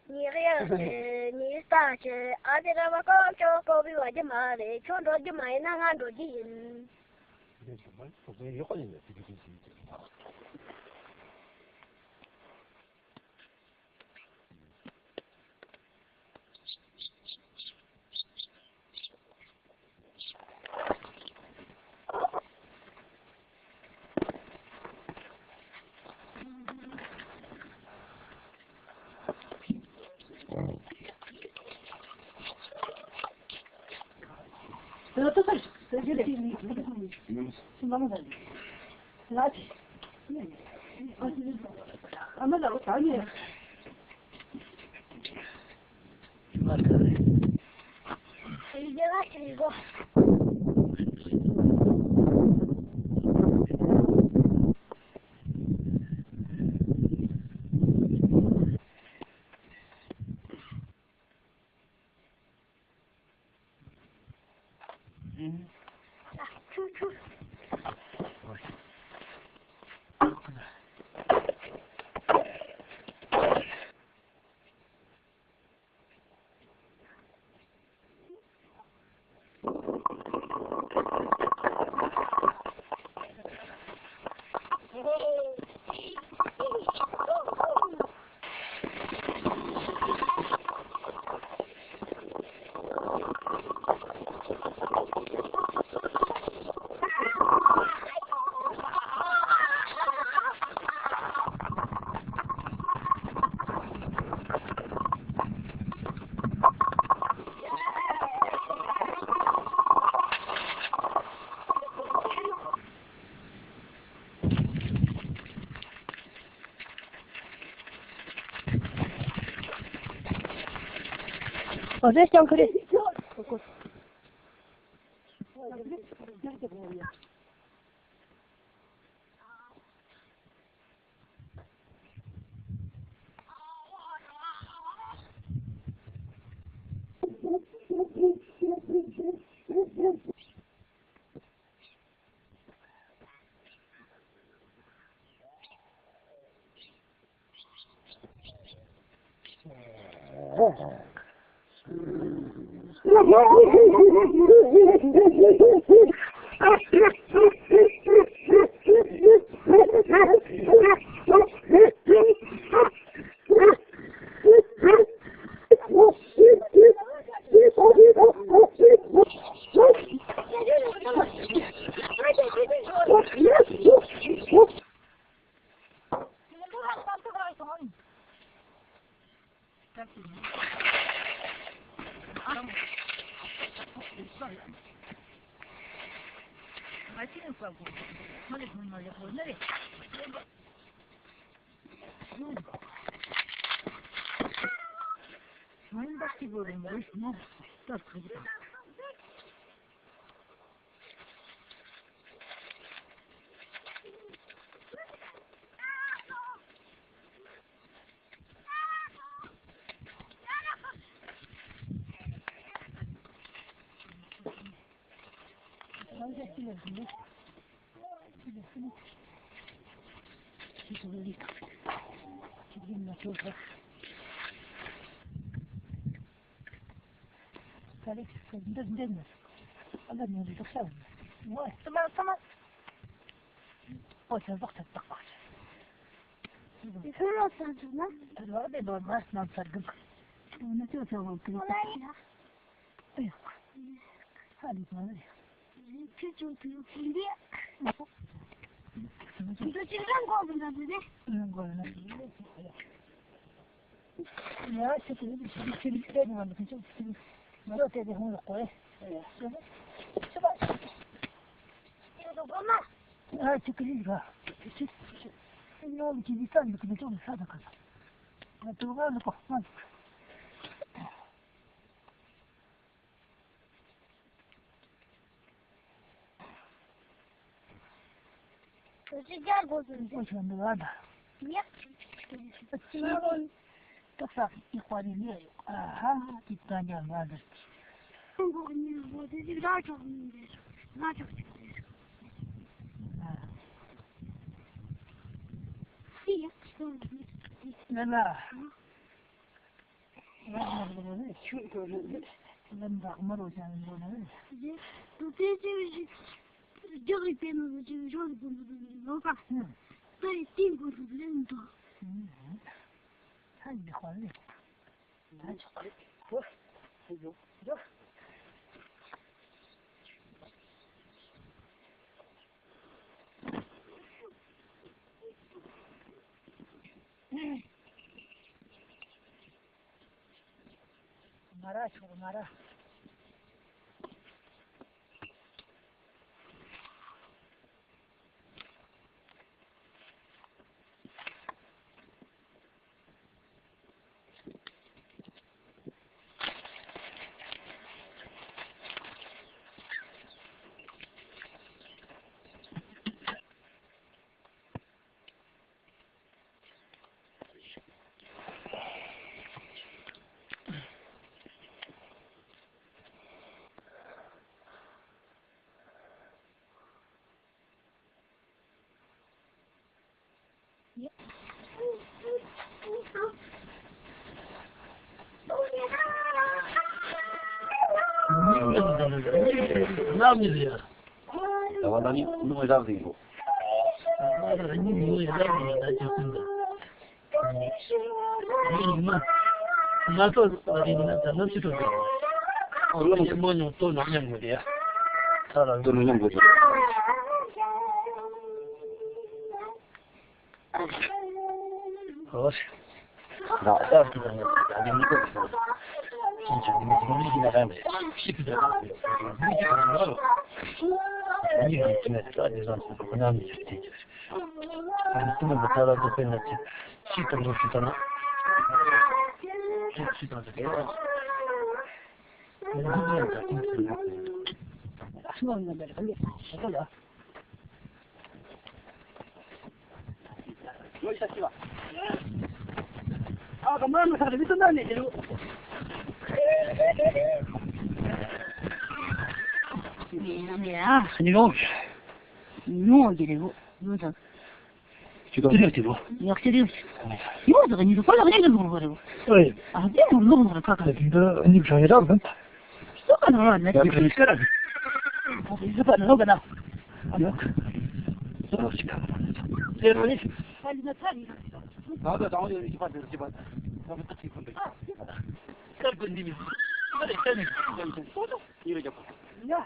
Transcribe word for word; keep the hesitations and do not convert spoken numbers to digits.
ཉེ་གཡའ་ཆེ། ཉེ་ལྟ་ཆེ། ཨ་ཙི་ར་བ་ཀོ་ཅོ་ཀོ་བི་བ་རྒྱུ་མ་རེད། ཁྱོད་འགྲོ་རྒྱུ་མ་ཡིན་ན་ང་འགྲོ་རྒྱུ་ཡིན། ཨོ་རེད། སྤྱང་ཀི་རེད། ལ། ཆུ་དེ་རེད། ལམ་འདྲ་མ་རོ་ཅང་ཡོད་ན། རེད། དེ་དེ་ཅི་ཞིག་རྒྱག་རིགས་དེ་ནི་ཅི་ཞོག་གི་དུ་ལོ་ཀ་ད་ཡི་ཏིང་གོ་རུ་ལེན་དུ། ཧ་ཡི་ཧ་ལེ། ད་ཆོག་གི་རེད། ང་ར་ཆོག་ང་ར། ཉོ་གི་རེད་གོ། ཉོ་དང་། ཅི་ལྟར་ཅི་ལྟར་ཡག་ཤོས་རེད། ཉོ་དང་ཉོ་དང་ལག་ལེན་གྱི་ལུགས་རེད་གོ། ཨོ་ཡེ། ཨ་དེ་ལུགས་རེད་ཁ་ཁ། དེ་འདི་གཉིས་བྱང་ཡོད་རག་མིན། སོ་ཁ་ནང་ལ་ནས་ཡག་ཤོས་རེད་ཤ་ར། ཨ་དེ་ཟི་པ་ནང་ག་ན། ཨ་ཡོ། སོ་རོ་ཞིག་ཁ་ཁ་ནང་ལ། དེ་རོ་ནི། ད་ལྟ་དང་ཡོད་ནི་ཞིག་པ་དེ་ཞིག་པ། ད་ལྟ་ཅིག་ཁོ་འདི། ས་ཀུན་འདི་མི། ཨ་རེ་ས་ནི། ཡིན་རེད་ཀྱང་། ཡ།